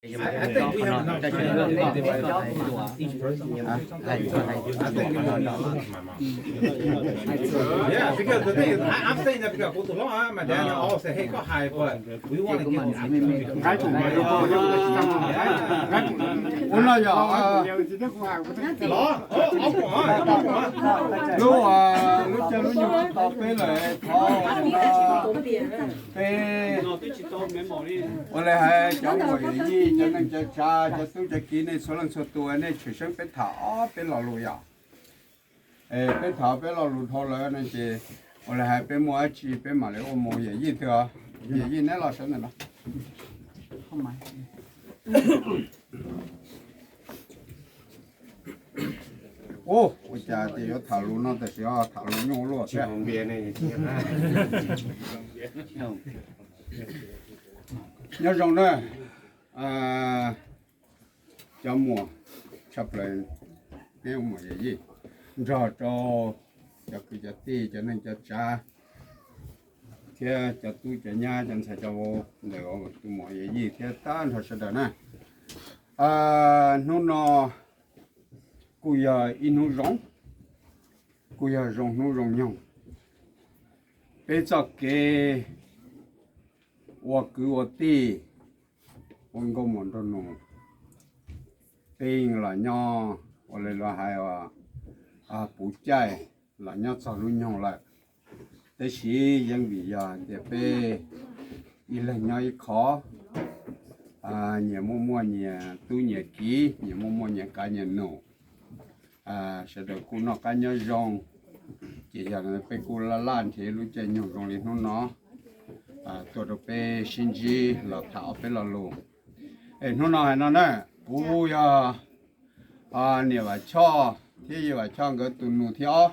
Yeah, because the thing is, I, I'm saying that because kuv tus hlob, my dad, all say, hey, koj hais, but we want to give them opportunity. Ua no yog, lub, lub caij lub nyoog tsis tau peb lawm, thov peb ua li hais cov muam yawm yij, cov neej cov tsav, cov tub cov kiv, nej txhua leej txhua tus nej tshwm seeb peb tham ob peb lo lus yom. Peb tham peb lo lus dhau lawm no ces ua li hais peb muaj dab tsi peb mam li ua mus. Yawm yij twg os? Yawm yij neb los sawv ntawm no. Ua cas tias yuav tham lus no tam sim ho tham lus nyuaj luaj thiab. Nyob zoo na, cov muam tshaj plaws, peb muam yawm yij, nrog rau cov kwv cov tij, cov neej cov tsav, thiab cov tub cov nyab, cov ntxhais cov vauv ntawm tus muam yawm yij thiab tag nrho sawv daws na. Hnub no kuj yog ib hnub zoo, kuj yog zoo hnub zoo nyoog. Peb txoj kev ua kwv ua tij, ua nkauj muam nraug nus, peb yeej los nyob ua li luag hais puv caij los nyob txog hnub nyoog lawm. Tab sis yeej vim yog tias peb ib leeg nyob ib qho, nyias muaj muaj nyias tub nyias kiv, nyias muaj muaj nyias kav nyias num. Sawv daws kuj noj qab nyob zoo, ces yog peb kuj laj laj nrhiav lub caij nyoog zoo li hnub no tuaj rau peb sib ntsib los tham ob peb lo lus. Es hnub no hais no na, kuv yog niam Vam Choj thiab yawm Vam Choj nkawd tus nus thib ob.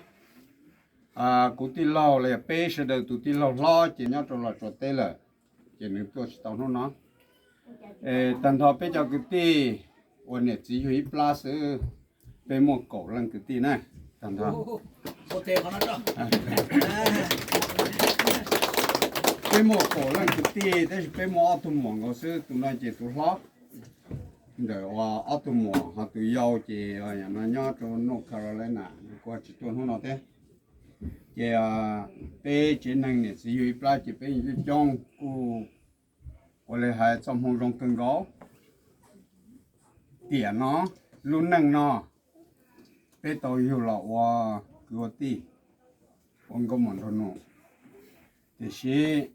Kuv tij laug los yog peb sawv daws tus tij laug hlob ces nyob rau Los Tsuas teb lawm, ces nws tuaj tsis tau hnub no. Tag nrho peb cov kwv tij uas niam txiv yug ib plab xwb, peb muaj kaum leej kwv tij na. Tag nrho peb muaj kaum leej kwv tij, tab sis peb muaj ob tug muam nkaus xwb, tus no ces tus hlob ntawm ob tug muam, ho tus yau ces no nyob rau North Carolina, nws kuj tsis tuaj hnub no thiab. Ces peb tsev neeg niam txiv yug ib plab ces peb yeej coob coob, kuj ua li hais txoj hmoo zoo kawg nkaus. Tiam no, lub neej no, peb tau yug los ua kwv ua tij, ua nkauj muam nraug nus, tiam sis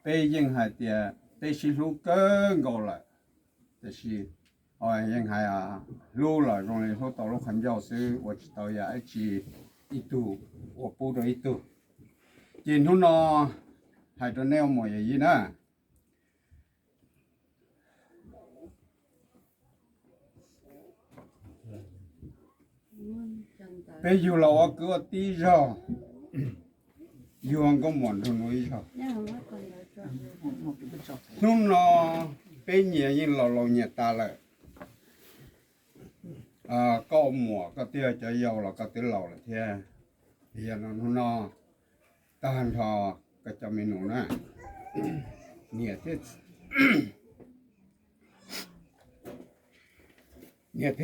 peb yeej hais tias peb sib hlub kawg nkaus lawm, tiam sis yeej hais hlub los zoo li hlub tau lub qhov ncauj xwb, ua tsis tau yam dab tsi ib tug ua pub rau ib tug. Ces hnub no hais rau nej ua muam yawm yij na, peb yug los ua kwv ua tij ib zaug, yug nkauj muam nraug nus ib zaug. Hnub no peb nyias yeej laus laus nyias tas lawm. Koj ua muam koj twb yog cov yau los koj twb laus lawm thiab. Yog no hnub no tag nrho koj cov me nus na, niam thiab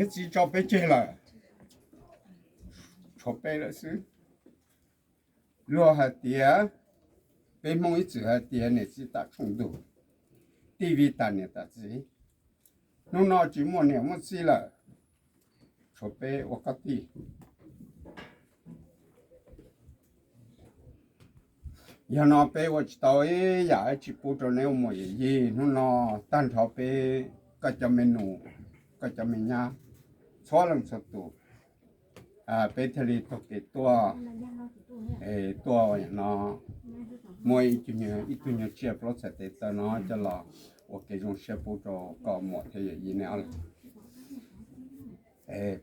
txiv tso peb tseg lawm, tshuav peb lawm xwb. Luag hais tias, peb Hmoob ib txwm hais tias niam txiv tam tshooj ntug, tij vij tas niam tas txiv. Hnub no tsis muaj niam muaj txiv lawm, tshuav peb ua koj tij. Yog no peb ua tsis tau ib yam dab tsi pub rau neb ua muam yawm yij, hnub no tag nrho peb, koj cov me nus, koj cov me nyab, txhua leej txhua tus, peb thiaj li taug kev tuaj, tuaj no muab ib tug nyuag tsiaj plaub txhais tes taw no coj los ua kev zoo siab pub rau koj muam thiab yawm yij nej ob leeg.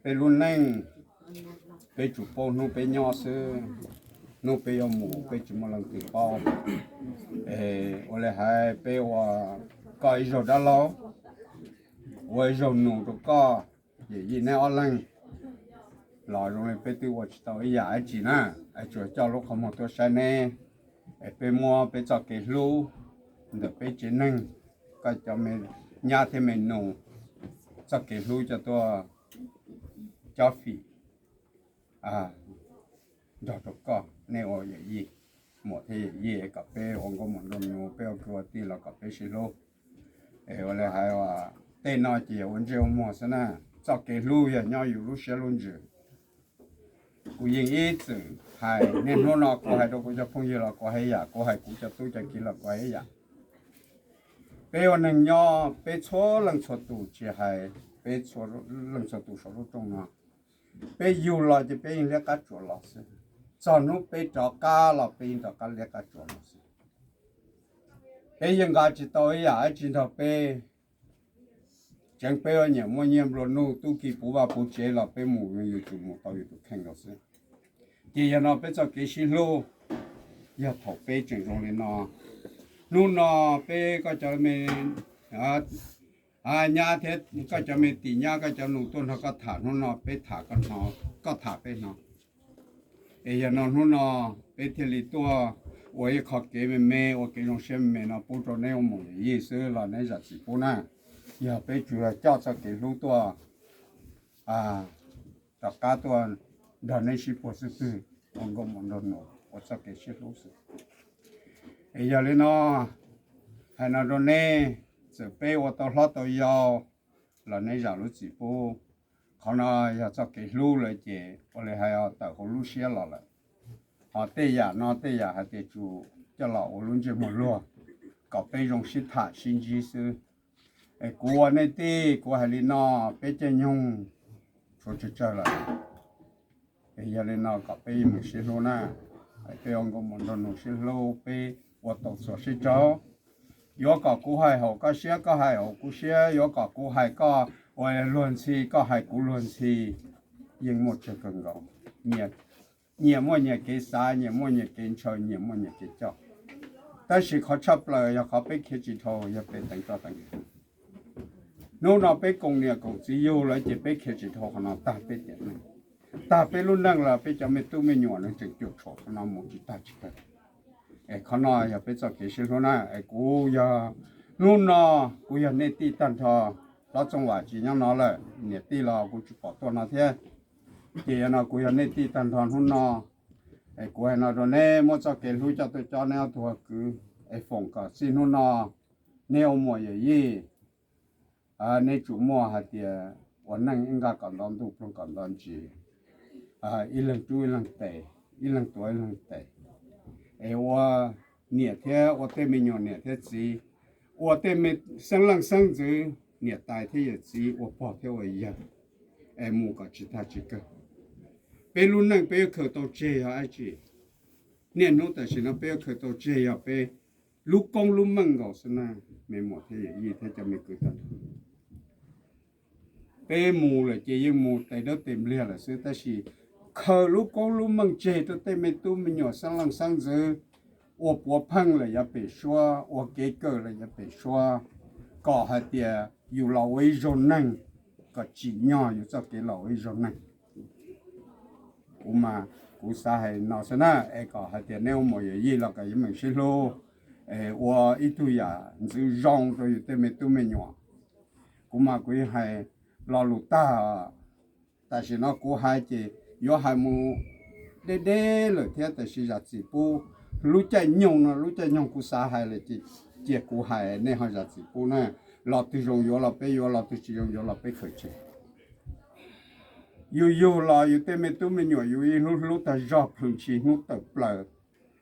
Peb lub neej, peb tsuas paub hnub peb nyob xwb, hnub peb yuav mus peb tsis muaj leej twg paub. Ua li hais peb ua koj ib zaug dab laug, ua ib zaug nus rau koj, yawm yij neb ob leeg, los zoo li peb twb ua tsis tau ib yam dab tsi na, es tsuas coj lub qhov muag tuaj saib neb, es peb muab peb txoj kev hlub ntawm peb tsev neeg, koj cov me nyab thiab me nus txoj kev hlub coj tuaj cob fim nrog rau koj, nej ua yawm yij, muam thiab yawm yij, kom peb ua nkauj muam nraug nus, peb ua kwv ua tij los kom peb sib hlub. Es ua li hais, tej no ces yog ua ntsej ua muag xwb na. Txoj kev hlub yog nyob yus lub siab lub ntsws. Kuv yeej ib txwm hais, niaj hnub no kuv hais rau kuv cov phooj ywg los kuv hais yam, kuv hais kuv cov tub cov kiv los kuv hais yam. Peb ua neeg nyob, peb txhua leej txhua tus, tsis hais peb txhua leej txhua tus saum lub rooj no, peb yug los ces peb yeej liab qab tsuas los xwb. Txog hnub peb rov qab los peb yeej rov qab liab qab tsuas los xwb. Peb yeej nqa tsis tau ib yam dab tsi nrog peb. Tseev peb ua nyiam muaj nyiaj nplua nuj, tub ki puv vaj puv tsev los peb mus yus tus mus tau yus tus kheej los xwb. Ces yog no peb txoj kev sib hlub, yog thaum peb tseem zoo li no. Hnub no peb koj cov me nyab thiab koj cov me tim nyab, koj cov nus tuaj nrog koj tham, hnub no peb tham koj, koj tham peb no. Es yog no hnub no peb thiaj li tuaj ua ib qho kev me me, ua kev zoo siab me me no pub rau neb ua muam yawm yij xwb los neb zam txim pub na. Yog peb tsuas yog coj txoj kev hlub tuaj rov qab tuaj nrog neb sib puag xwb twg, ua nkauj muam nraug nus ua txoj kev sib hlub xwb. Es yog li no, hais no rau neb, txawm peb ua tau hlob tau yau los neb zam lub txim pub. Qhov no yog txoj kev hlub lawm ces ua li hais tawm hauv lub siab los lawm. Ho tej yam no tej yam hais tias tsuas coj los ua lub ntsej muag luag kom peb zoo sib tham sib ntsib xwb. Es kuv ua nej tij kuv hais li no, peb caij nyoog tshuav tsawg tsawg lawm. Es yog li no kom peb mus sib hlub na, peb ua nkauj muam nraug nus sib hlub, peb ua tau txuas sib raug. Yuav kom kuv hais hauv koj siab, koj hais hauv kuv siab, yuav kom kuv hais koj ua luag ntxhi, koj hais kuv luag ntxhi, yeej muaj tsawg kawg nkaus. Nyias muaj nyias kev xav, nyias muaj nyias kev ntshaw, nyias muaj nyias kev coj. Tab sis qhov tshaj plaws yog qhov peb khiav tsis dhau yog peb teev toj teev. Hnub no peb koom niam koom txiv yug lawm ces peb khiav tsis dhau qhov no tag peb tiam neej. Tag peb lub neej los peb cov me tub me nyuam nws tseem cuam tshuam qhov no mus tsis tag tsis kawg. Es qhov no yog peb txoj kev sib hlub na. Es kuv yog, hnub no kuv yog nej tij tag nrho. Hlob Txooj Vam tsis nyob no lawm, niam tij los kuv tsis pom tuaj no thiab. Ces yog no kuv yog nej tij tag nrho hnub no. Es kuv hais no rau neb, muab txoj kev hlub coj tuaj cob neb ob tug kwv, es foom kom txij hnub no neb ua muam yawm yij, neb tsuas muaj hais tias ua neej ib nqaj kom nto ntuj ploog kom nto ntsis, ib leeg rub ib leeg tes, ib leeg tuav ib leeg tes. Es ua niam thiab ua tej me nyuam niam thiab txiv, ua tej me xeeb leej xeeb ntxwv niam tais thiab yawm txiv, ua pog thiab ua yawg, es mus kom tsis tag tsis kawg. Peb lub neej peb yuav khaws tau tseg yog dab tsi? Niaj hnub tam sim no peb yuav khaws tau tseg yog peb lub koob lub meej nkaus xwb na, me muam thiab yawm yij thiab cov me kwv tij. Peb mus lawm ces yeej mus tes dawb tes npliag lawm xwb, tab sis khaws lub koob lub meej tseg rau tej me tub me nyuam xeeb leej xeeb ntxwv, ua puav pheej lawm yav pem suab, ua kev kawm lawm yav pem suab, kom hais tias yus los ua ib zaug neeg, kom tsim nyog yus txoj kev los ua ib zaug neeg. Kuv mas kuv xav hais no xwb na, es kom hais tias neb ua muam yawm yij los kom yuav meem sib hlub, es ua ib tug yam ntxwv zoo rau yus tej me tub me nyuam. Kuv mas kuv yeej hais lo lus tag, tam sim no kuv hais ces yuav hais mus deb deb lawm thiab, tam sis zam txim pub. Lub caij nyoog no lub caij nyoog kuv xav hais lawm ces cia kuv hais, nej ho zam txim pub na. Los twg zoo yuav los peb yuav, los twg tsis zoo yuav los peb khaws tseg. Yus yug los yus tej me tub me nyuam yus yeej hlub hlub tag zog plhws ntshis hnub tawm plaws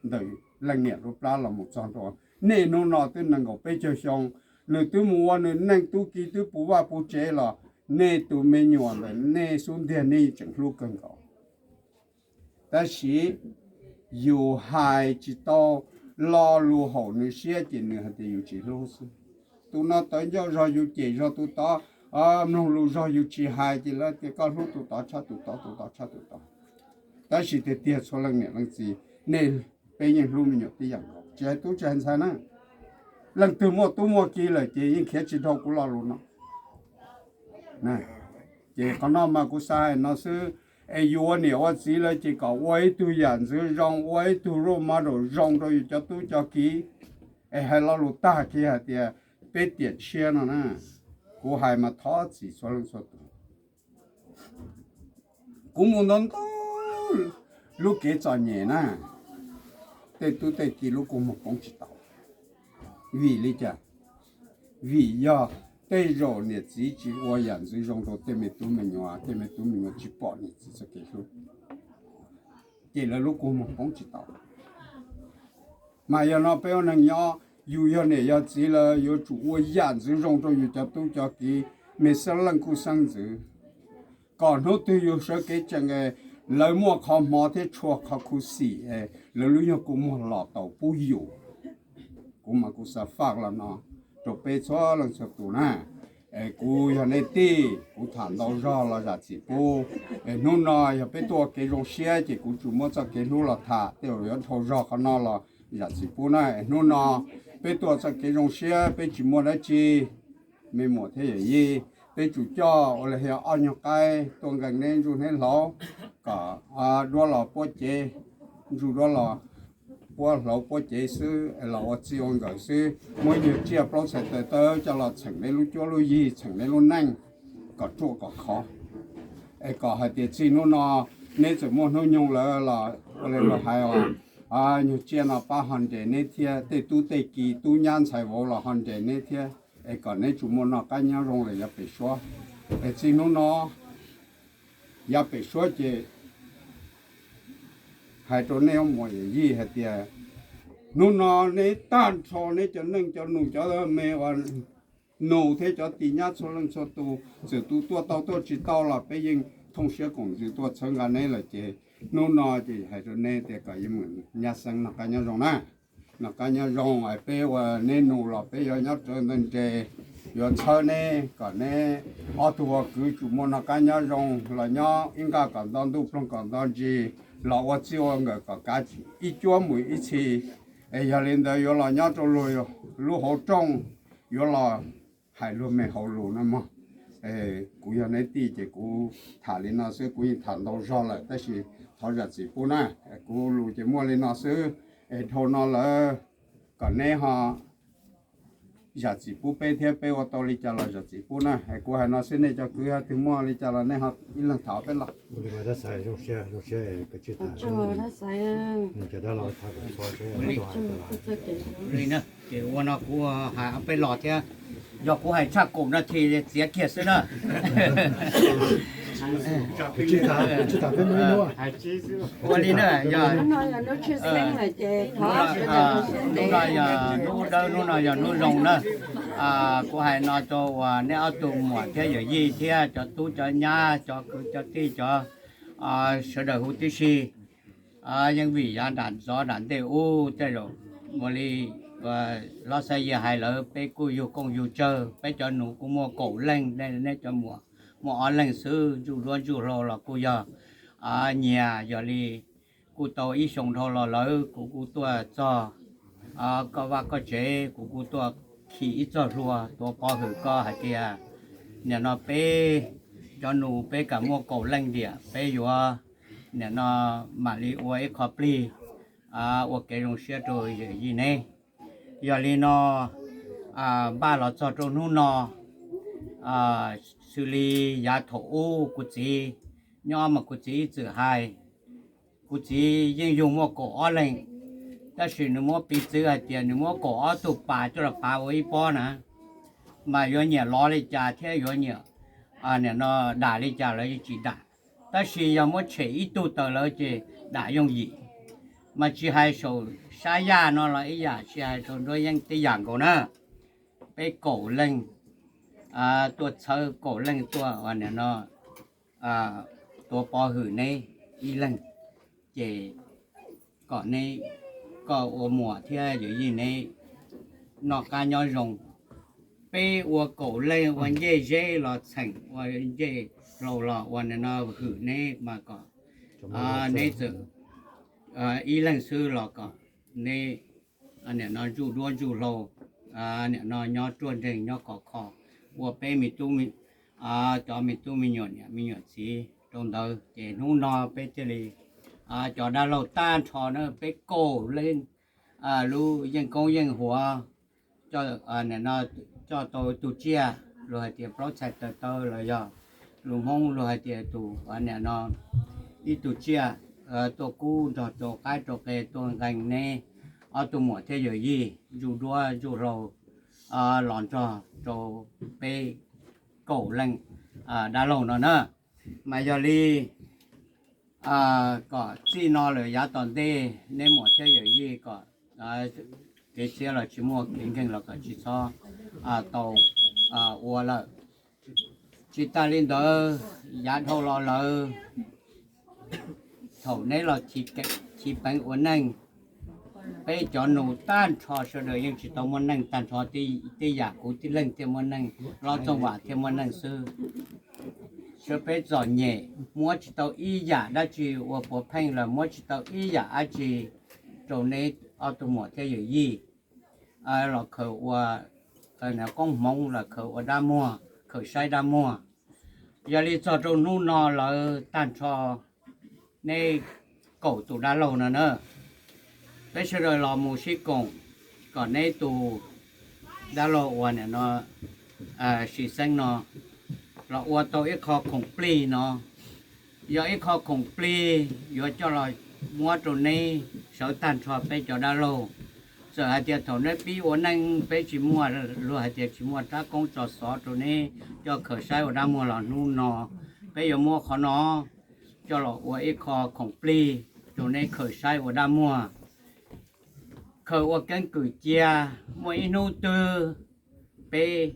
ntawm leej niam lub plab los mus txog ntua niaj hnub no twb nees nkaum peb caug xyoo, nws twb mus ua nws neej, tub ki twb puv vaj puv tsev los nej tus me nyuam ntawm nej xub ntiag nej tseem hlub kawg nkaus. Tab sis yus hais tsis tau lo lus haum nws siab ces nws hais tias yus tsis hlub xwb. Tus no tawv ncauj zog yus cem zog tus tod, mloog lus zog yus tsis hais ces lawv tias koj hlub tus tod tshaj tus tod, tus tod tshaj tus tod. Tab sis tiag tiag txhua leej niam leej txiv, nej, peb yeej hlub me nyuam tib yam nkaus, tsis hais tub tsis hais ntxhais na. Leej twg muaj tub muaj ki lawm ces yeej khiav tsis dhau kuv lo lus no. Ces qhov no mas kuv xav hais no xwb, es yus ua niam ua txiv lawm ces kom ua ib tug yam ntxwv zoo, ua ib tug role model zoo rau yus cov tub cov ki. Es hais lo lus tag kiag hais tias peb tiam tshiab no na, kuv hais mas thov txim txhua leej txhua tus. Kuv mus ntau ntau lub kev txom nyem na, tej tub tej ki lub kua muag poob tsis tau. Vim li cas? Vim yog tej zaum niam txiv tsis ua yam ntxwv zoo rau tej me tub me nyuam, tej me tub me nyuam tsis pom niam txiv txoj kev hlub, ces lawv lub kua muag poob tsis tau. Mas yog no peb ua neeg nyob, yus yog niam yog txiv lawm yuav tsum ua yam ntxwv zoo rau yus cov tub cov kiv, me xeeb leej kuj xeeb ntxwv, kom hnub twg yus sawv kev tsees, lawv muaj qhov hmov thiab tshua qhov khuv xim, lawv lub nyuag kua muag los tau pub yus. Kuv mas kuv xav faj los no rau peb txhua leej txhua tus na. Kuv yog nej tij, kuv tham ntau zog los zam txim pub. Hnub no yog peb tuaj kev zoo siab ces kuv tsuas muab txoj kev hlub los tham, tej zaum yuav dhau zog qhov no los zam txim pub na. Hnub no peb tuaj txoj kev zoo siab, peb tsis muaj dab tsi, me muam thiab yawm yij, peb tsum coj ua li yog ob nyuag qaib tuaj nkees neb ntsuj neb hlauv, kom duab los puab cev, ntsuj duab los puab hlauv puab cev xwb, los ua txij ua nkawm xwb, muab nyuag tsiaj plaub txhais taws tawb coj los txheem neb lub cuab lub yig, txheem neb lub neej kom ruaj kom khov. Es kom hais tias txij hnub no neb txawm muaj hnub nyoog lawm los ua li luag hais os, nyuag tsiaj no pab ho nres neb thiab, tej tub tej ki tub nyab ntxhais vauv los ho nres neb thiab, es kom neb tsuas muaj noj qab nyob zoo lawm yav pem suab. Es txij hnub no yav pem suab ces hais rau nej muam yawm yij hais tias hnub no neb tag nrho neb cov neej cov nus cov me uas nus thiab cov tis nyab txhua leej txhua tus, txawm tus tuaj tau tuaj tsis tau los peb yeej thooj siab koom ntsws tuaj txhawb nqa neb lawm ces hnub no ces hais rau neb tias kom yeej mus nyab xeeb noj qab nyob zoo na. Noj qab nyob zoo, peb ua neb nus los peb yuav nyob rawv ntawd nres, yuav txhawb neb kom neb ob tug ua kwv tsuas muaj noj qab nyob zoo los nyob ib nqaj kom nto ntuj ploog kom nto ntsis, los ua txij ua nkawm kom kav ib cuab mus ib txhis. Es yog li ntawd yuav los nyob rau luag lub hauv rooj, yuav los hais luag me hauv lus no mog. Kuv yog neb tij ces kuv tham li no xwb, kuv yeej tham ntau zog lawm tab sis thov zam txim pub na. Kuv lus ces muaj li no xwb, es dhau no lawm kom neb ho zam txim pub peb thiab, peb ua tau li cas los zam txim pub na. Kuv hais no xwb, nej cov kwv twg muaj li cas los nej ho ib leeg tham peb los. Ces ua no kuv hais peb los thiab, yog kuv hais tshaj kaum nas this txiav kiag xwb na. Ua li na, yog hnub no yog hnub dawb, hnub no yog hnub zoo na. Kuv hais no rau uas neb ob tug muam thiab yawm yij thiab cov tub cov nyab cov kwv cov tij cov sawv daws huv tib si. Yeej vim yav nram ntxov nram ntej ub tej zaum ua li hlob Xab Yia hais lawm, peb kuj yug kooj yug tsawg, peb cov nus kuj muaj kaum leej, neb cov muam muaj ob leeg xwb, ntsuj duab ntsuj hlauv los kuj yog nyias. Yog li kuj tau ib xyoo dhau los lawm kuv kuj tuaj txog koj vaj koj tsev, kuv kuj tuaj khi ib txoj hlua tuav pov hwm koj hais tias nim no peb cov nus peb kam muaj kaum leej tiam, peb yuav nim no mam li ua ib qho plig ua kev zoo siab rau yawm yij neb. Yog li no npaj los txog rau hnub no, xws li yav thaum ub kuv txiv nyob mas kuv txiv ib txwm hais, kuv txiv yeej yug muaj kaum ob leeg, tab sis nws muab piv txwv hais tias nws muab kaum ob tug pas coj los pav ua ib pob na, mas yuav nyiam lov li cas thiab yuav nyiam nim no dam li cas lawv yeej tsis dam. Tab sis yog muab tshem ib tug tawm lawm ces dam yooj yim. Mas tsis hais saum sab yaj no los ib yam, tsis hais saum nruab yeeb tib yam nkaus na. Peb kaum leej tuaj txhawb, kaum leej tuaj ua nim no tuav pov hwm neb ib leeg, ces kom neb, koj ua muam thiab yawm yij neb noj qab nyob zoo. Peb ua kaum leej ua ncej zeb los txheem, ua ncej hlau los ua nim no hwm neb mas kom neb txawm ib leeg xwb los kom neb nim no ntsuj duab ntsuj hlauv, nim no nyob ruaj nreeg nyob khov kho, ua peb me tub, cov me tub me nyuam niam me nyuam txiv rau ntawd. Ces hnub no peb thiaj li cov dab laug tag nrho na, peb kaum leej lub yeej koob yeej huav, coj nim no coj tau tus tsiaj luag hais tias plaub txhais taws taw los yog lus Hmoob luag hais tias tus nim no ib tug tsiaj tuaj kub nrog rau qaib rau qe tuaj nqee neb ob tug muam thiab yawm yij zuj duab zuj hlauv los nrog rau peb kaum leej dab laug no na. Mas yog li kom txij no lawm yav tom ntej neb muam thiab yawm yij kom kev txiav los tsis muaj, kev nkeeg los kom tsis txhob tau ua lawm. Tsis tas li ntawd, yav dhau los lawm thaum neb los chiv peev ua neej, peb cov nus tag nrho sawv daws yeej tsis tau muaj neej, tag nrho tib yam kuv tib leeg thiaj muaj neej, Hlob Txooj Vam thiaj muaj neej xwb. Sawv peb txom nyem muab tsis tau ib yam dab tsi ua puav pheej los muab tsis tau ib yam dab tsi rau neb ob tug muam thiab yawm yij los khaws ua qoob hmoov los khaws ua dab muag, khaws saib dab muag. Yog li txog rau hnub no lawv tag nrho neb kaum tus dab laug no na, peb sawv daws los mus sib koom kom neb tus dab laug uas nim no Sis Xeeb no los ua tau ib qho khoom plig no. Yog ib qho khoom plig yuav coj los muab rau neb sawv tag nrho peb cov dab laug. Txawm hais tias thaum neb pib ua neej peb tsis muaj, luag hais tias tsis muaj rab koob tso xov rau neb coj khaws saib ua dab muag los hnub no peb yuav muab qhov no coj los ua ib qho khoom plig rau neb khaws saib ua dab muag, khaws ua keeb kwm cia. Muaj ib hnub twg peb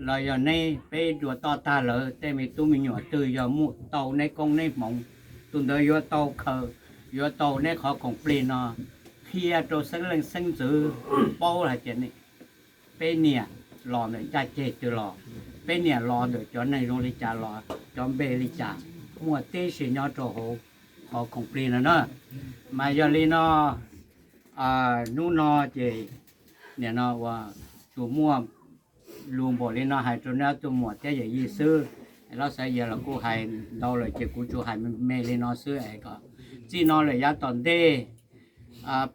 los yog neb peb dua toj tag lawm tej me tub me nyuam twg yog muaj tau neb koob neb hmoov, tus ntawd yuav tau khaws, yuav tau neb qhov khoom plig no qhia rau xeeb leej xeeb ntxwv paub hais tias peb niam los ntawm ncaj ceg twg los, peb niam los ntawm cov neeg zoo li cas los, cov npe li cas, muaj tib si nyob rau hauv qhov khoom plig no na. Mas yog li no hnub no ces nim no uas tsuas muaj lus npaum li no hais rau neb ob tug muam thiab yawm yij xwb. Los xav yog los kuj hais ntau lawm ces kuv tsuas hais me li no xwb es kom txij no lawm yav tom ntej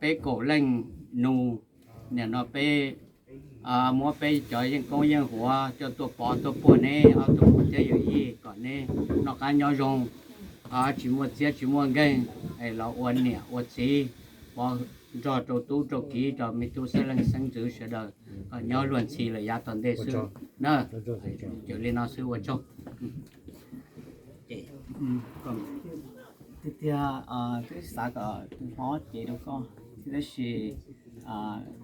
peb kaum leej nus, nim no peb muab peb cov yeej koob yeej huav coj tuaj pov tuaj puag neb ob tug muam thiab yawm yij kom neb noj qab nyob zoo, tsis muaj txiab tsis muaj nkeeg, los ua niam ua txiv pov nrog rau tub rau kiv rau me tub xeeb leej xeeb ntxwv sawv daws kom nyob luag ntxhi lawm yav tom ntej xwb na. Li no xwb ua tsaug. Tiag tiag, twb xav kom tus hmob cev rau koj thiab tab sis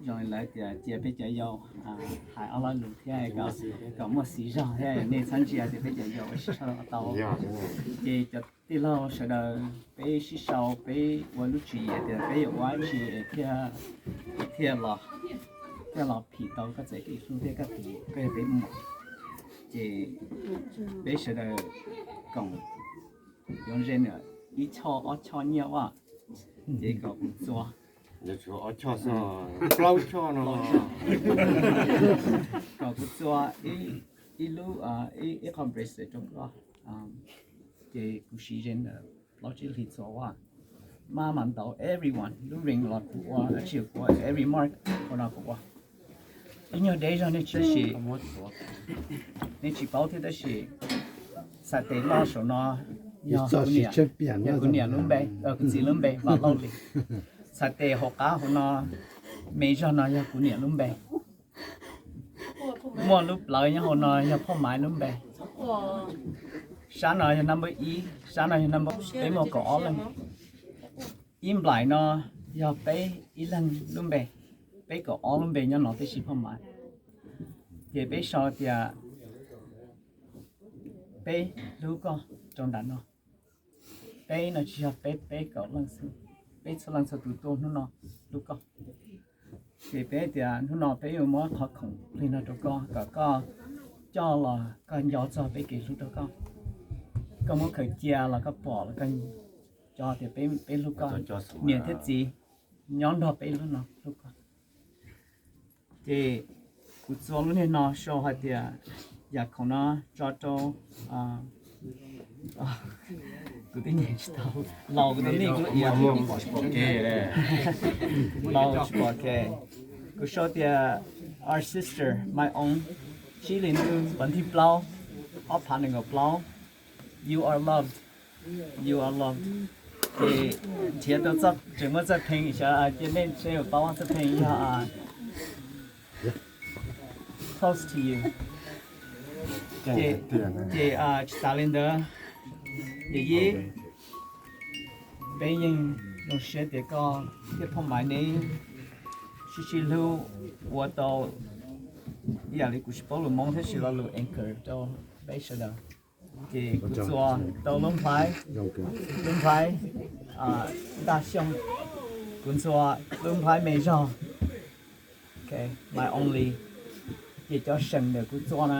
zoo li lawv tias cia peb cov yau hais ob lo lus thiab kom muaj xiv zog thiab nej txhob ntsia tias peb cov yau ua tsis tshaj tau. Ces cov tij laug sawv daws peb sib sau peb ua lub tswv yim tias peb yuav ua dab tsi thiaj los, thiaj los phim tau koj txoj kev hlub thiab koj tus koj yog peb muam. Ces peb sawv daws koom yuav ze ib choj ob choj nyiaj vaj, ces kom kuv txua, plaub choj no, kom kuv txua ib lub, ib qho bracelet rau koj. Ces kuv siv ze ntawm plaub tsib hlis txua vaj, maj mam ntaus everyone, lub ring los kuv ua, dab tsi kuv ua, every mark hauv no kuv ua. Ib nyuag deb zog nej tsis, nej tsis paub thiab tab sis txhais tes loj saum no yog kuv niam lub npe, kuv txiv lub npe Vam Lauj Lis. Txhais tes hauv qab hauv no me zog no yog kuv niam lub npe. Muaj lub plawv nyob hauv no yog Phauj Maiv lub npe. Sab no yog number ib, sab no yog number, peb muaj kaum ob leeg. Ib nplaim no yog peb ib leeg lub npe, peb kaum ob lub npe nyob no tib si Phauj Maiv. Ces peb sau tias peb hlub koj rau nram no. Peb no tsis yog peb, peb kaum leej xwb, peb txhua leej txhua tus tuaj hnub no hlub koj. Ces peb tias hnub no peb yuav muab qhov khoom plig no rau koj kom koj coj los koj nco txog peb kev hlub rau koj. Koj muab khaws cia los koj pom los koj nco tias peb hlub koj, niam thiab txiv nyob nrog peb lub no hlub koj. Ces kuv txua lub niag no sau hais tias yam khoom no tso rau, kuv twb nyeem tsis tau, laus kuv tus nej kuv ias, laus tsis pom kev. Kuv sau tias our sister, my own, Sib Lis Ntuj, pov thib plaub, ob phav nees nkaum plaub. You are loved. You are loved. Ces nrhiav tau txoj, tseem muaj txoj pheej xyov cia nej seb yuav paub txoj pheej yog close to you. Ces tsis tas li ntawd, yawm yij, peb yeej zoo siab tias koj thiab Phoj Maiv neb sib sib hlub ua tau ib yam li kuv tsis paub lus Hmoob thiab, sis lo lus anchor rau peb sawv daws. Ces kuv txuas tau lub nplhaib, lub nplhaib Ntaj Xyooj, kuv txuas lub nplhaib me zog, my only. Ces cov seem ntawm kuv txuas na,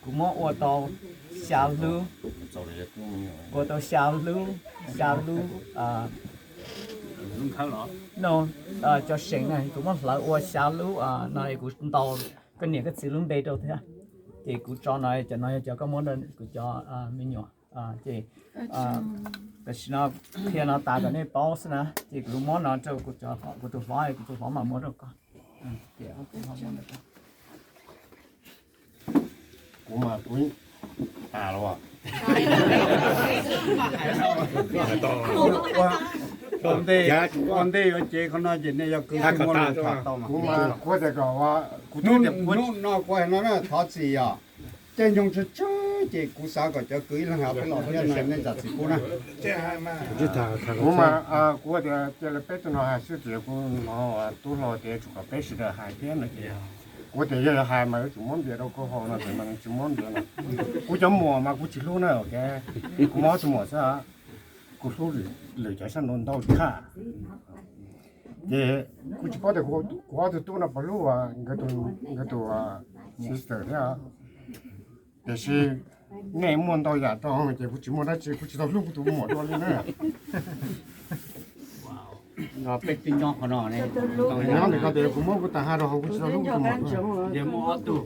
kuv muab ua tau xya lub, ua tau xya lub, xya lub, no, cov seem na kuv muab hlawv ua xya lub no, kuv ntaus koj niam koj txiv lub npe rau thiab. Ces kuv tso no, cov no yog cov koj muab rau kuv cov me nyuam. Ces tam sim no qhia no tas kom nej paub xwb na, ces kuv muab no rau kuv tus hlob, kuv tus hlob mam muab rau koj. Kuv mas kuv tas los. Ua ntej yuav cev qhov no ces nej yog kwv tij muab los tham tau mas. Kuv mas kuv tias kom, kuv twb tias kuv no kuv hais no na, thov txim yom. Caij nyoog tsawg tsawg ces kuv xav kom cov kwv ib leeg hais peb los thiab no nej zam txim pub na. Kuv mas kuv tias cia li peb tug no hais xwb ces kuv hnov tub hluas tias tsum kom peb sawv daws hais thiab no ces kuv tias yog hais mas yuav tsum muab npias rau kuv haus no ces mas nws tsis muab npias no. Kuv cov muam mas kuv tsis hlub na, kuv muaj ob tug muam xwb, kuv hlub lwm cov sab nraud ntau tshaj. Ces kuv tsis paub tias kuv ob tug tub no puas hlub nkawd tus sister thiab. Tiam sis nej muaj ntau yam rau ces kuv tsis muaj dab tsi, kuv tsis tau hlub kuv tus muam dua li na. Peb twb nyob qhov no ne. Nyob ntawm ko tias kuv muab kuv tag ha rau hauv, kuv tsis tau hlub kuv tus muam. Yog muaj ob tug,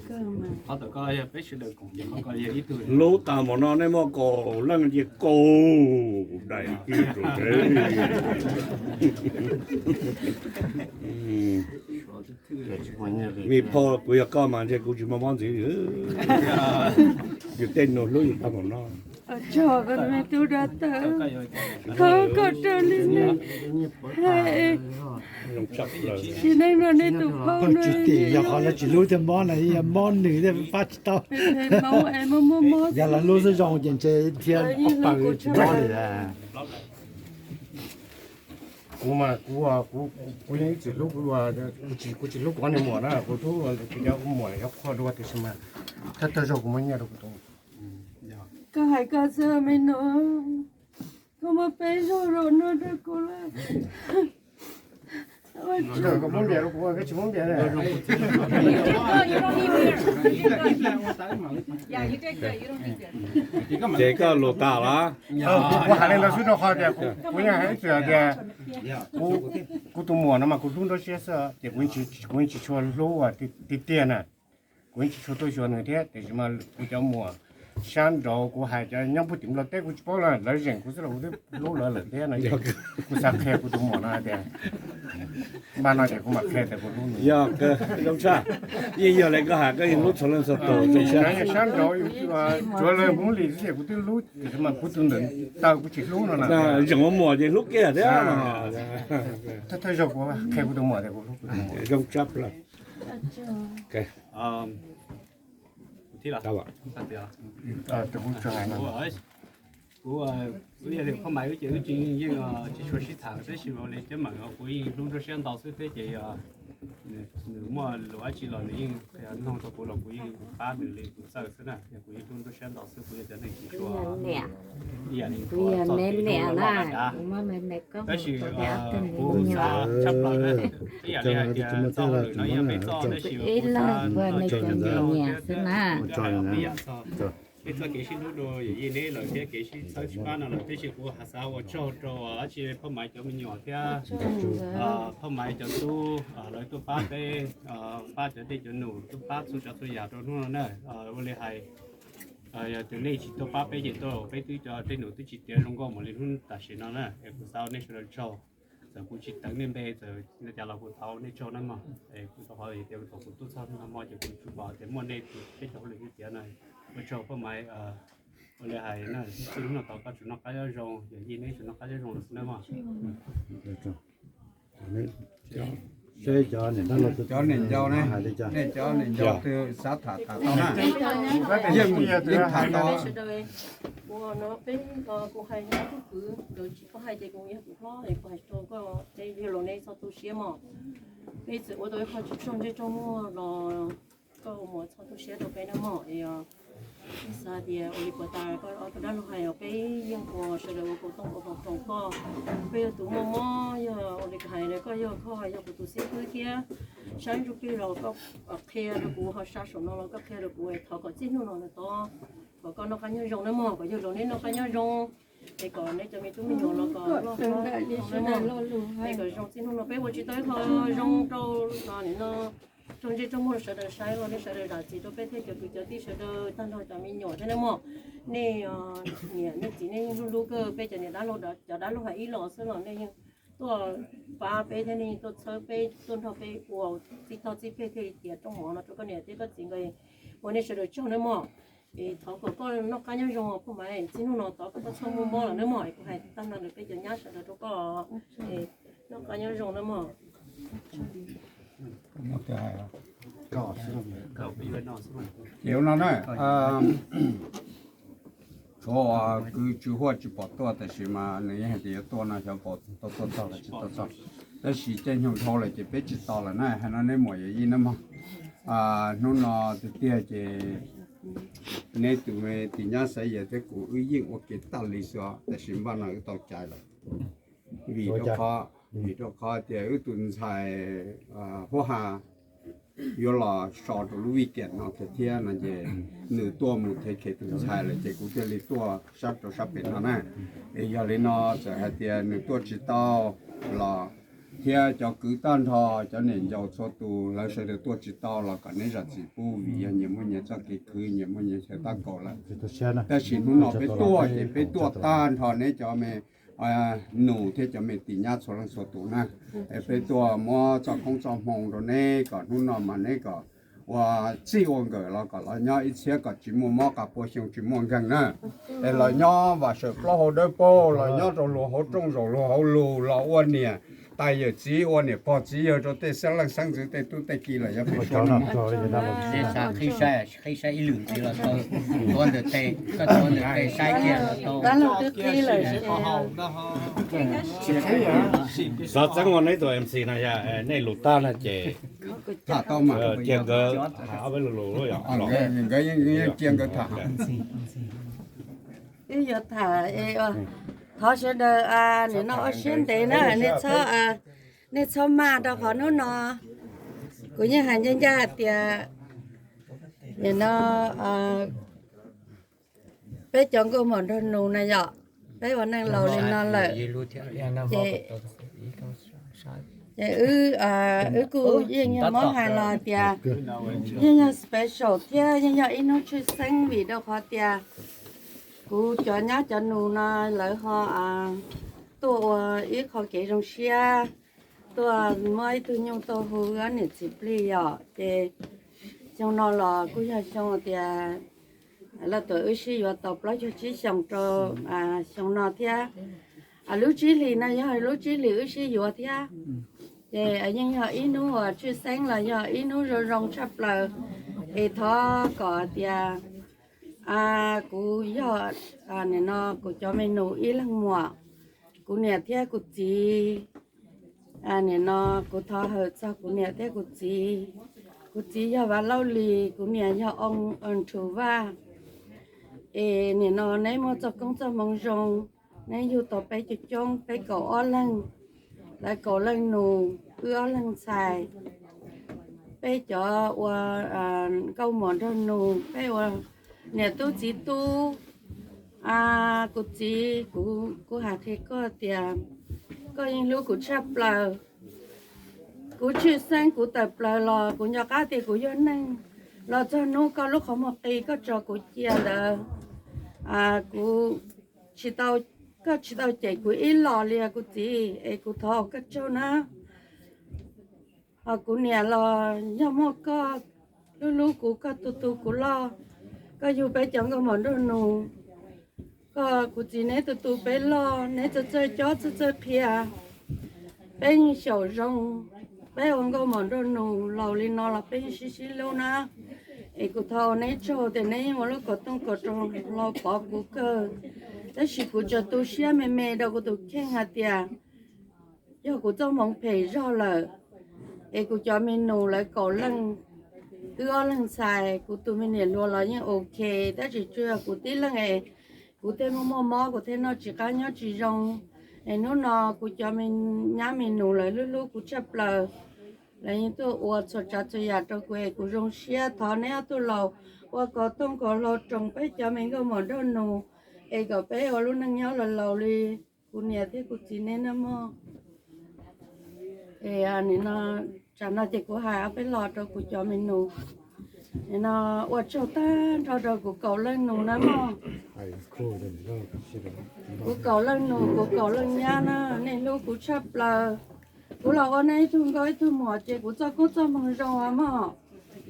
qhov tom ko yog peb sawv daws koom, qhov ko yog ib tug. Hlub tag npaum no nej muaj kaum leej ces kaum daim kiag rau. Me phauj, kuv yog koj mas ntshe kuv tsis muaj mob ntxiv. Yus tej nus hlub yus tag npaum no. Tso koj me tub dab tawm, thov koj raws li nws hais. Tsis neej no nej tus phauj no, yog qhov lawv tsis hlub thiaj mob na, yog mob nws thiaj pab tsis tau. Yog lawv hlub xwb zoo ces ntshe thiaj paws tsis mob li. Kuv mas kuv, kuv yeej ib txwm hlub, kuv tsis hlub kuv ob niag muam na, kuv hlub kuv cov muam yog qhua dua tiam sis mas thawj thawj zaug kuv muab nyiaj rau kuv tus. Koj hais koj xwb me no, koj muab peb zaug rau no rau kuv lawm. Koj muab npias rau kuv, koj tsis muab npias. Ces koj lus tas los? Kuv hais li ntawd xwb rau qhov tias kuv yeej hais ib txwm hais tias kuv tus muam no mas kuv hlub nruab siab xwb ces kuv yeej tsis tshua hlub tiag tiag na. Kuv yeej tsis tshua tuaj xyuas nws thiab tiam sis mas kuv cov muam sab nraud kuv hais cov nyob puag tim Nplog teb kuv tsis paub lawm, lawv zeem kuv xwb los kuv twb hlub lawv lawm thiab no. Kuv xav qhia kuv tus muam no hais tias, npaj no ces kuv mam qhia tias kuv hlub nws. Yog, zoo tshaj. Yeej yog li koj hais, koj yeej hlub txhua leej txhua tus zoo tshaj. Sab nraud tsuav lawv Hmoob Lis xwb ces kuv twb hlub, tiam sis mas kuv tus ntawm taw kuv tsis hlub no na. Zeem ua muam ces hlub kiag thiab. Thawj thawj zaug kuv qhia kuv tus muam tias kuv hlub kuv tus muam. Zoo tshaj plaws. Kuv, kuv yog li Phoj Maiv wb ces wb tsis yeej tsis tshua sib tham tab sis li cov meem kuv yeej hlub nruab siab ntau xwb thiab ces nws muaj lus dab tsi los nws yeej qhia noog rau kuv los kuv yeej pab nws li kuv txawj xwb na, yog kuv yeej hlub nruab siab ntau xwb, kuv yog cov neeg tsis tshua ib yam li kuv txoj kev hlub los loj qab dav. Tab sis kuv xav tshaj plaws na, ib yam li hais tias txoj hauj lwm no yog peb txoj tab sis kuv xav tso cov tij laug thiab peb yam txog peb txoj kev sib hlub rau yawm yij neb lawm thiab kev sib txhawb sib pab no lawm tab sis kuv xav ua tsaug rau dab tsi Phoj Maiv cov me nyuam thiab Phoj Maiv cov tub lawv tuaj pab peb, pab cov dej cov num, tuaj pab txhua tsav txhua yam rau hnub no na. Ua li hais yog tias nej tsis tuaj pab peb ces tuaj peb twb cov dej num twb tsis tiav zoo nkauj mus li hnub tam sim no na. Es kuv xav ua nej sawv daws tsaug. Txawm kuv tsis teev nej npe, txawm li cas los kuv thov nej tsaug nawb mog. Kuv tau qhov tias thaum kuv tuaj txog hnub no ces kuv tsuas pom tias muaj nej tus peb cov hauj lwm tiav no. Ua tsaug Paj Maiv, ua li hais na, txij hnub no tod koj tsuas noj qab nyob zoo, yawm yij neb tsuas noj qab nyob zoo los xwb nawb mog. Seb cov niam ncau, nej cov niam ncau twg xav tham tham tau na, yeej yeej tham tau. Kuv no peb, kuv hais nyob kuv kwv, tsis paub hais ces kuv yog tus hlob es kuv hais rau koj, yog los nej txhob tu siab mog. Peb txawm ua tau ib qho tsis tsaug ntsej tsaug muag los koj mus txhob tu siab rau peb nawb mog. Xav tias ua li puas tas koj ob tug dab laug hais os, peb yeej ua sawv daws ua kaus tooj kaus hau rau koj. Peb yog tus muaj mob, yog ua li hais koj yog, koj yog kuv tus xib hwb thiab, saib ntsuj plig los koj qhia rau kuv, ho sab saum no los koj qhia rau kuv, thov kom txij hnub no lawm tod kom koj noj qab nyob zoo nawb mog, kom yawg laus neb noj qab nyob zoo, es kom neb cov me tub me nyuam los kom loj hlob nawb mog. Es kom zoo txij hnub no peb ua tsis tau ib qho zoo rau no, tsaug ntsej tsaug muag rau sawv daws saib los nej sawv daws zam txim rau peb thiab cov kwv cov tij sawv daws tag nrho cov me nyuam thiab nawb mog. Nej niam nej txiv nej yeej hlub hlub kawg peb cov niam dab laug, cov dab laug hais ib los xwb los nej yeej tuaj pab peb thiab nej yeej tuaj txhawb peb tuaj nrog peb ua txij toj txij peg thiaj li tiav rooj mov no rau koj niam thiab koj txiv nkawd. Ua nej sawv daws tsaug nawb mog. Es thov kom koj noj qab nyob zoo Paj Maiv, txij hnub no tod koj txhob muaj mob lawm nawb mog. Es kuv hais tag no rau peb cov nyab sawv daws rau koj, noj qab nyob zoo nawb mog. Ces no na, tshuav kwv Tswv Huaj tsis pom tuaj tab sis mas nws yeej hais tias yuav tuaj no xyov puas tau tuaj txog los tsis tau txog. Tab sis caij nyoog dhau lawm ces peb tsis tos lawm na, hais no neb muam yawm yij nawb mog. Hnub no tiag tiag ces neb tus me tis nyab Xaiv Yam thiab kuv wb yeej ua ke tag li xwb os, tab sis npaj no wb tau caiv lawm. Vim rau qhov, vim rau qhov tias wb tus ntxhais Huab Has yuav los so rau lub weekend no thiab no ces nws tuaj mus thev khev tus ntxhais lawm ces kuv thiaj li tuaj sab rau sab pem no na. Es yog li no txawm hais tias nws tuaj tsis tau los thiab cov kwv tag nrho cov niam ncaus txhua tus lawv sawv daws tuaj tsis tau los kom neb zam txim pub vim yog nyias muaj nyias txoj kev khwv nyias muaj nyias chaw tab kaum lawm. Tab sis hnub no peb tuaj ces peb tuaj tag nrho neb cov me nus thiab cov me tis nyab txhua leej txhua tus na. Es peb tuaj muab txoj koob txoj hmoo rau neb kom hnub no mas neb kom ua txij ua nkawm los kom los nyob ib txhiab kom tsis muaj mob qas pua xyoo tsis muaj nkeeg na. Es los nyob vam sawm plaub hau dawb paug los nyob rau luag hauv rooj zaum luag hauv lus los ua niam tais yawm txiv ua niam pog txiv yawg rau tej xeeb leej xeeb ntxwv tej tub tej ki los yog pem suab no. Qhib saib ib lwm ntxiv los tau, tuav ntawm tes, koj tuav ntawm tes saib kiag los tau. Xav txeeb ua neb tus M C no yog nej lus tag no ces cia nkawd ob peb lo lus los nkawd yeej cia nkawd tham. Wb yuav tham, thov sawv daws nim no ua siab ntev na, nej txhob maj rau qhov hnub no kuv yeej hais ncaj ncaj hais tias nim no peb cov nkauj muam nraug nus na yom, peb ua neej laus li no lawm ces, ces wb, wb kuj yeej yog muab hais los tias yeej yog special thiab yeej yog ib hnub tshwj xeeb vim rau qhov tias kuv cov nyab cov nus no lawv ho tuaj ua ib qho kev zoo siab, tuaj muab ib tug nyuj tuaj hu ob niam txiv plig yom. Ces xyoo no los kuj yog xyoo tias Lauj Tuam wb sib yuav tau plaub caug tsib xyoos rau xyoo no thiab. Lub tsib hlis no yog lub tsib hlis wb sib yuav thiab. Ces yeej yog ib hnub uas tshwj xeeb los yog ib hnub zoo zoo tshaj plaws. Es thov kom tias kuv yog, nim no kuv cov me nus ib leeg muam, kuv niam thiab kuv txiv, nim no kuv thov hawm txog kuv niam thiab kuv txiv. Kuv txiv yog Vam Lauj Lis, kuv niam yog Oo Nrhu Vaj. Es nim no neb muaj txoj koob txoj hmoo zoo, neb yug tau peb coob coob, peb kaum ob leeg, lawv kaum leej nus, wb ob leeg ntxhais. Peb cov ua nkauj muam nraug nus, peb ua niam tub txiv tub. Kuv txiv, kuv hais qhia koj tias koj yeej hlub kuv tshaj plaws. Kuv tshwj xeeb kuv tawm plaws los kuv nco qab tias kuv yog neeg, los txog hnub koj lub qhov muag qi koj tso kuv cia ntawd, kuv tsis tau Koj tsis tau cem kuv ib los li kuv txiv, es kuv thov koj tsaug na. Hos kuv niam los yog muaj koj hlub hlub kuv, koj tu tu kuv loj, koj yug peb cov nkauj mos nraug nus, koj kuv txiv neb tu tu peb loj, neb txawj txawj cob txawj txawj qhia, peb yeej xyaum zoo. Peb ua nkauj mos nraug nus laus li no los peb yeej sib sib hlub na. Es kuv thov ua neb tsaug tias neb yeej ua lub kaum tooj kaum roog los pov kuv kawg. Tab sis kuv tsuas tu siab me me rau kuv tus kheej hais tias yog kuv txoj hmoov phem zog lawm, es kuv cov me nus lawv kaum leej, wb ob leeg ntxhais, kuv tus me niam hluas los yeej ok, tab sis tsuas yog kuv tib leeg es kuv thiaj muaj muaj mob, kuv thiaj noj tsis qab nyob tsis zoo. Es hnub no kuv cov me nyab me nus lawv hlub hlub kuv tshaj plaws, lawv yeej tuaj ua txhua tsav txhua yam rau kuv es kuv zoo siab. Thov neb ob tug laus ua kaum tooj kaum hlau roos peb cov me nkauj mos nraug nus, es kom peb ua lub neej nyob laus laus li kuv niam thiab kuv txiv neb na mog. Es nim no, tsam no ces kuv hais ob peb los rau kuv cov me nus. Nim no ua tsaug tag nrho rau kuv kaum leej nus na mog. Kuv kaum leej nus, kuv kaum leej nyab na, nej hlub kuv tshaj plaws. Kuv los ua nej ib tug nkauj ib tug muam ces kuv txoj koob txoj hmoo zoo mog.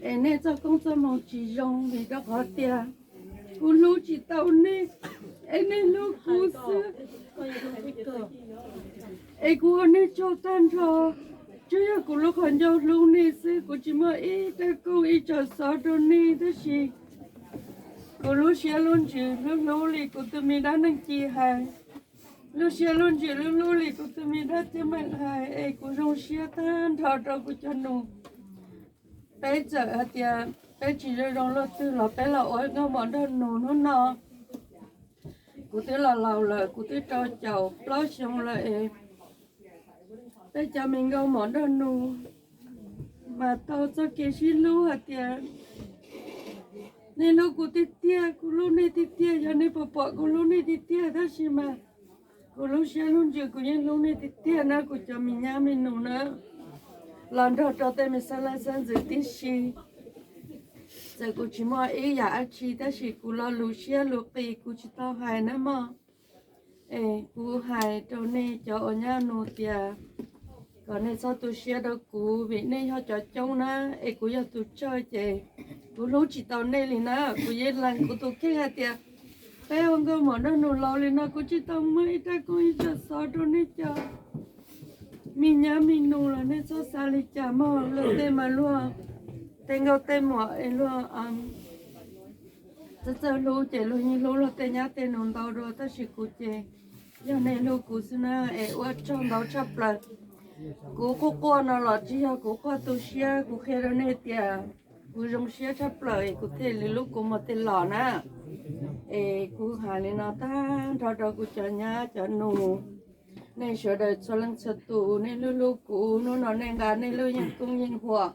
Es nej txoj koob txoj hmoo tsis zoo vim rau qhov tias kuv hlub tsis tau nej, es nej hlub kuv xwb. Es kuv ua nej tsaug tag nrho, tsuas yog kuv lub qhov ncauj hlub nej xwb, kuv tsis muaj ib rab kooj ib tsam xov rau nej, tab sis kuv lub siab lub ntsws hlub hlub li kuv tus me dab neeg ci hais, lub siab lub ntsws hlub hlub li kuv tus me dab ceeb meem hais, es kuv zoo siab tag nrho rau kuv cov nus. Peb txawm hais tias peb tsis zoo zoo luaj twg los peb los ua nkauj mos nraug nus hnub no. Kuv twb los laus lawm, kuv twb rau caum plaub xyoo lawm es peb cov me nkauj mos nraug nus mas tau txoj kev sib hlub hais tias nej hlub kuv tiag tiag, kuv hlub nej tiag tiag, yog nej puas pom kuv hlub nej tiag tiag, tab sis mas kuv lub siab lub ntsws kuv yeej hlub nej tiag tiag na kuv cov me nyab me nus na. Los nrog rau tej me xeeb leej xeeb ntxwv tib si, txawm kuv tsis muaj ib yam dab tsi tab sis kuv lo lus siab lus qis kuv tsis tau hais na mog. Es kuv hais rau nej cov ua nyab nus tias kom nej txhob tu siab rau kuv vim nej yog cov coob na, es kuv yog tus tsawg ces kuv hlub tsis tau nej li na. Kuv yeej lees kuv tus kheej hais tias peb ua nkauj mos nraug nus laus li no kuv tsis tau muaj ib rab kooj ib tsam xov rau nej cov me nyab me nus los nej txhob xav li cas mog. Luag tej mas luag tej nkauj tej muam es luag txawj txawj hlub ces luag yeej hlub luag tej nyab tej nus ntau dua, tab sis kuv ces yog nej hlub kuv xwb na, es ua tsaug ntau tshaj plaws. Kuv quaj quaj no los tsis yog kuv quaj tu siab, kuv qhia rau nej tias kuv zoo siab tshaj plaws es kuv thiaj li hlub kuv mus tej los na. Es kuv hais li no tag nrho rau kuv cov nyab cov nus, nej sawv daws txhua leej txhua tus nej hlub hlub kuv, hnub no nej nqa nej lub yeej koob yeej huam,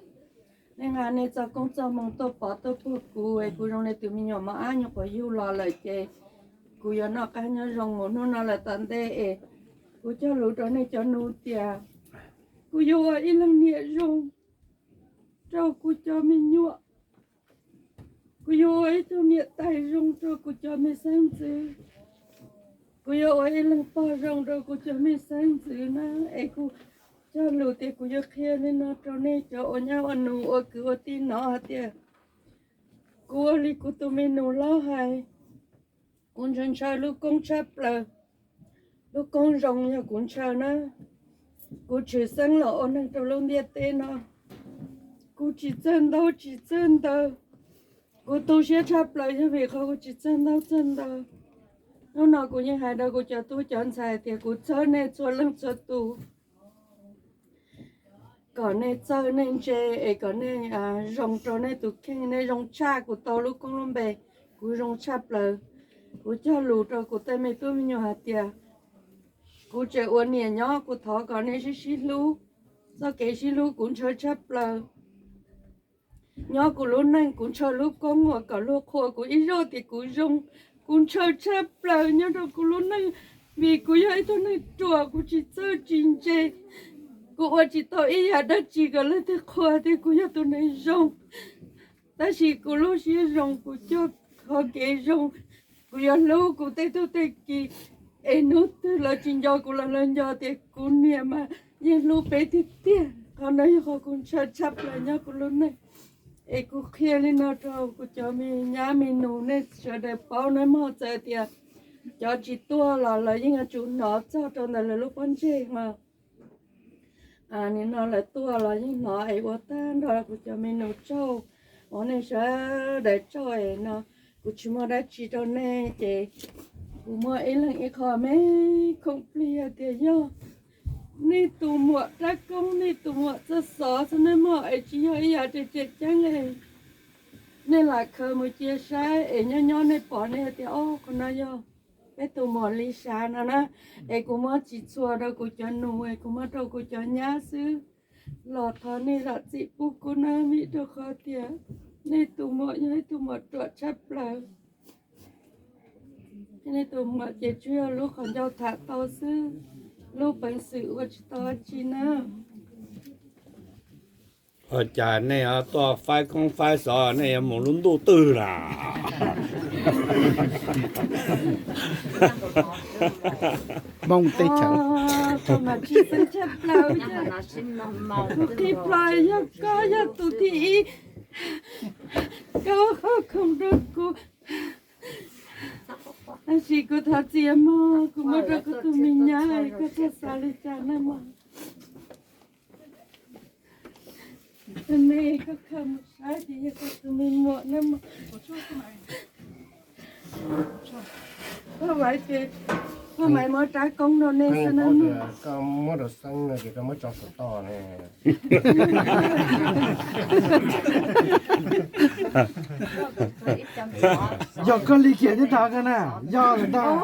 nej nqa nej txoj koob txoj hmoo tuaj pov tuaj puag kuv es kuv zoo li tus me nyuam mos ab nyuam qhuav yug los lawm ces kuv yuav noj qab nyob zoo mus hnub no lawm tom ntej es kuv cog lus rau nej cov nus tias kuv yuav ua ib leeg niam zoo rau kuv cov me nyuam, kuv yuav ua ib tug niam tais zoo rau kuv cov me xeeb ntxwv, kuv yuav ua ib leeg pog zoo rau kuv cov me xeeb ntxwv na. Es kuv cog lus tias kuv yuav qhia li no rau nej cov ua nyab ua nus ua kwv ua tij no hais tias kuv ua li kuv tus me nus laub hais, kuv ntshaw ntshaw lub koob tshaj plaws. Lub koob zoo yog kuv ntshaw na. Kuv tshwm xeeb los ua neeg rau lub ntiaj teb no, kuv tsis txawj ntaub tsis txawj ntawv, kuv tu siab tshaj plaws yog vim qhov kuv tsis txawj ntaub txawj ntawv. Hnub no kuv yeej hais rau kuv cov tub cov ntxhais tias kuv txhawb nej txhua leej txhua tus kom nej txawj nej ntse es kom nej zoo rau nej tus kheej, nej zoo tshaj kuv tau lub koob lub npe, kuv zoo tshaj plaws. Kuv cog lus rau kuv tej me tub me nyuam hais tias kuv tseem ua niam nyob, kuv thov kom nej sib sib hlub. Txoj kev sib hlub kuv ntshaw tshaj plaws. Nyob kuv lub neej kuv ntshaw lub koob uas kom luag qhuas kuv ib zaug tias kuv zoo, kuv ntshaw tshaj plaws nyob rau kuv lub neej, vim kuv yog ib tug neeg ruam, kuv tsis txawj tsis ntse, kuv ua tsis tau ib yam dab tsi kom leej twg qhuas tias kuv yog tus neeg zoo. Tab sis kuv lub siab zoo, kuv cog qhov kev zoo, kuv yuav hlub kuv tej tub tej ki, Es hnub twg lawv tsis nco kuv los lawv nco tias kuv niam mas yeej hlub peb tiag tiag. Qhov no yog qhov kuv ntshaw tshaj plaws nyob kuv lub neej. Es kuv qhia li no rau kuv cov me nyab me nus nej sawv daws paub nawb mog, txawm tias cov tsis tuaj los lawv yeej yuav tsum hnov txog rau ntawm lawv lub pob ntseg mas nim no lawv tuaj los yeej hnov es ua tag nrho kuv cov me nus tsaug, ua nej sawv daws tsaug es no kuv tsis muaj dab tsi rau nej ces kuv muaj ib leeg ib qho me khoom plig hais tias yog nej tus muam rab koob, nej tus muam txawj xov txog nej mog es tsis yog ib yam tseem ceeb es nej lam khaws mus cia saib es nyob nyob nej pom nej hais tias o qhov no yog peb tus muam Lis Sav no na. Es kuv muab tsis txhua rau kuv cov nus es kuv muab rau kuv cov nyab xwb. Los thov nej zam txim pub kuv na vim rau qhov tias nej tus muam yog ib tug muam ruam tshaj plaws. Nej tus muam ces tsuas yog lub qhov ncauj tham tau xwb, lub peev xwm ua tsis tau dab tsi na. Ua cas nej tuaj faib koob faib xov nej yuav mus lub ntuj twg na? Hmoob teb chaws. Tsis xeeb tshaj plaws, kuv qhib plho yog koj yog tus thib ib, koj ua qhov khoom rau kuv. Tab sis kuv thov txim mog, kuv muab rau kuv tus me nyab, koj txhob xav li cas na mog. Nej koj khaws mus saib ces yog koj tus me muam na mog. Koj Maiv ces, koj Maiv muab rab koob rau nej xwb na mog. Koj muab rau Xeeb no ces koj muab tso saum toj ne. Yog koj li kiag thiab ntag koj na, yog lawm ntag.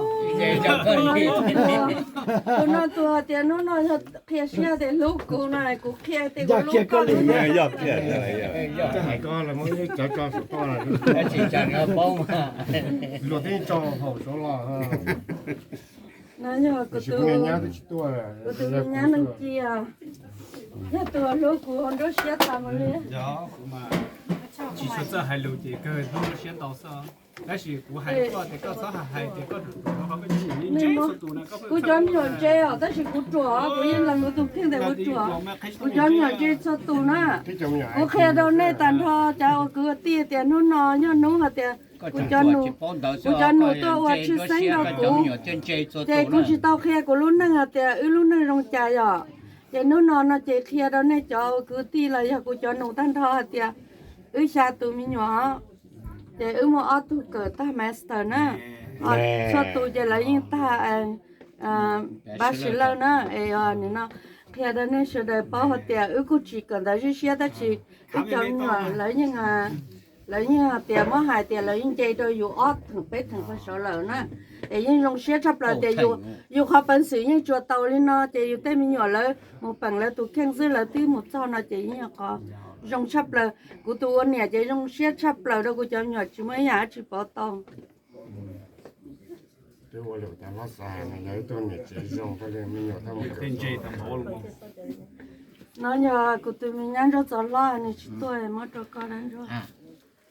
Tus no tus hais tias hnub no yog qhia siab tias hlub kuv no kuv qhia tias kuv hlub koj li. Yog kiag koj li. Yog hais koj los muab cov tso saum toj los, luag twb tso haum saud los. No yog kuv tus me nyab Neej Ci, yog tus hlub kuv nruab siab tas mus li. Tsis txawj hais lus ces kawg hnub nruab siab ntau xwb. Tab sis kuv hais koj tias koj txhob hais tias koj ruam ruam, kuv cov me nyuam ntse os, tab sis kuv ruam, kuv yeej lees kuv tus kheej tias kuv ruam. Kuv cov me nyuam ntse txhua tus na. Kuv qhia rau nej tag nrho cov uas kwv tij tias hnub no yog hnub hais tias kuv cov nus, kuv cov nus tuaj ua tshwj xeeb rau kuv, ces kuv tsis tau qhia kuv lub neej hais tias wb lub neej zoo cas yom. Ces hnub no no ces qhia rau nej cov uas kwv tij los yog kuv cov nus tag nrho hais tias wb xya tus me nyuam, ces wb muaj ob tug kawm tag master na, txhua tus ces lawv yeej tag bachelor na. Es nim no qhia rau nej sawv daws paub hais tias wb kuj tsis kawm ntawv zib siab tab sis wb cov me nyuam lawv yeej, lawv yeej hais tias muab hais tias lawv yeej nce rau yus ob theem peb theem pab saud lawm na. Es yeej zoo siab tshaj plaws tias yus qhov peev xwm yeej tsuas tau li no ces yus tej me nyuam lawv mus peem lawv tus kheej xwb lawv twb mus txog no ces yeej yog qhov zoo tshaj plaws. Kuv tus ua niam ces zoo siab tshaj plaws rau kuv cov me nyuam tsis muaj ib yam dab tsi pov tau. No yog kuv tus me nyab Ntsuag Txos Hlob nws tsis tuaj, muab rau koj dab Ntsuag.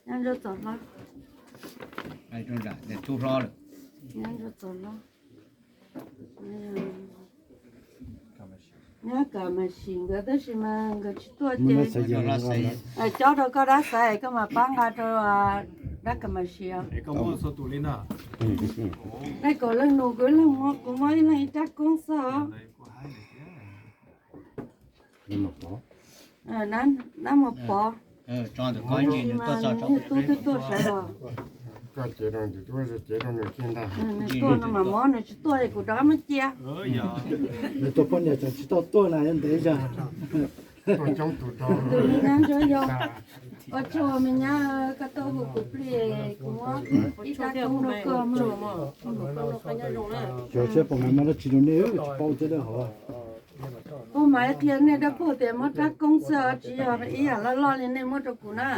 Nyab Ntsuag Txos Hlob. Nyab Ntsuag Txos Hlob. Nyab kam mas sim nkawd tab sis mas nkawd tsis tuaj ces cob rau koj dab xaiv koj mam pab nqa rau dab kam mas sim. Nej kaum leej nus kuv leeg, kuv muab ib leeg ib rab koob xwb os. Dab Mus Pov. Tub twb tuaj sawv los. Nws tuaj no mas mob nws tsis tuaj es kuv rov muab cia. Nws tus poj niam tseem tsis tau tuaj na, ntev zog. Tus me nyab Ntsuag Yog, ua tsaug me nyab koj tuaj hu kuv plig, kuv muab ib rab koob rau koj. Xyov siab puas mam muab dab tsi rau nej tsis paub thiab dab hov. Puas mam qhia nej dab paug tias muab rab koob xwb tsis yog ib yam loj loj li nej muab rau kuv na.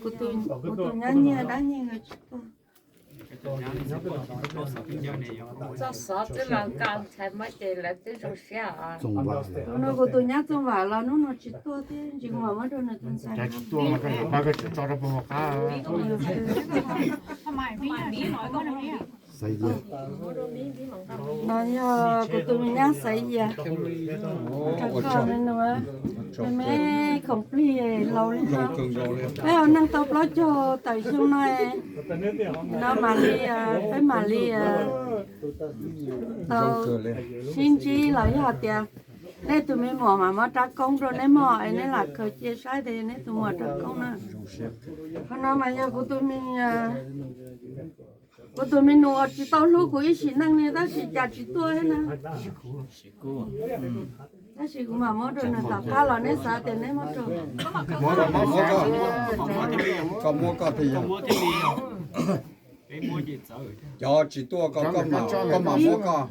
Kuv tus nyab Nyiaj dab Nyiaj nkawd tsis tuaj. Txoj xov twb los nqa ntxhais muab ces lawv twb zoo siab os. Tus no kuv tus nyab Txooj Vam los hnub no tsis tuaj thiab, ntsis kuv mam muab rau nws tus ntxhais. Tsis tuaj mas koj yuav pab koj tsis tso rau puag hauv qab. Xaiv Yias. No yog kuv tus me nyab Xaiv Yias. Rau koj me nus, me me khoom plig laus li no. Peb ua neej tau plaub caug tawm xyoo no, no mam li, peb mam li tau sib ntsib los yog hais tias nej tus me muam mam muab rab koob rau neb mog, es neb lam khaws cia saib tias neb tus muam rab koob na. Qhov no mas yog kuv tus me, kuv tus me nus uas tsis tau hlub kuv ib sim neej li tab sis cas tsis tuaj thiab na. Tab sis kuv mam muab rau nws tom qab los neb xav tias neb muab rau. Koj muab koj thiaj yog. Cov tsis tuaj koj, koj mam muab koj.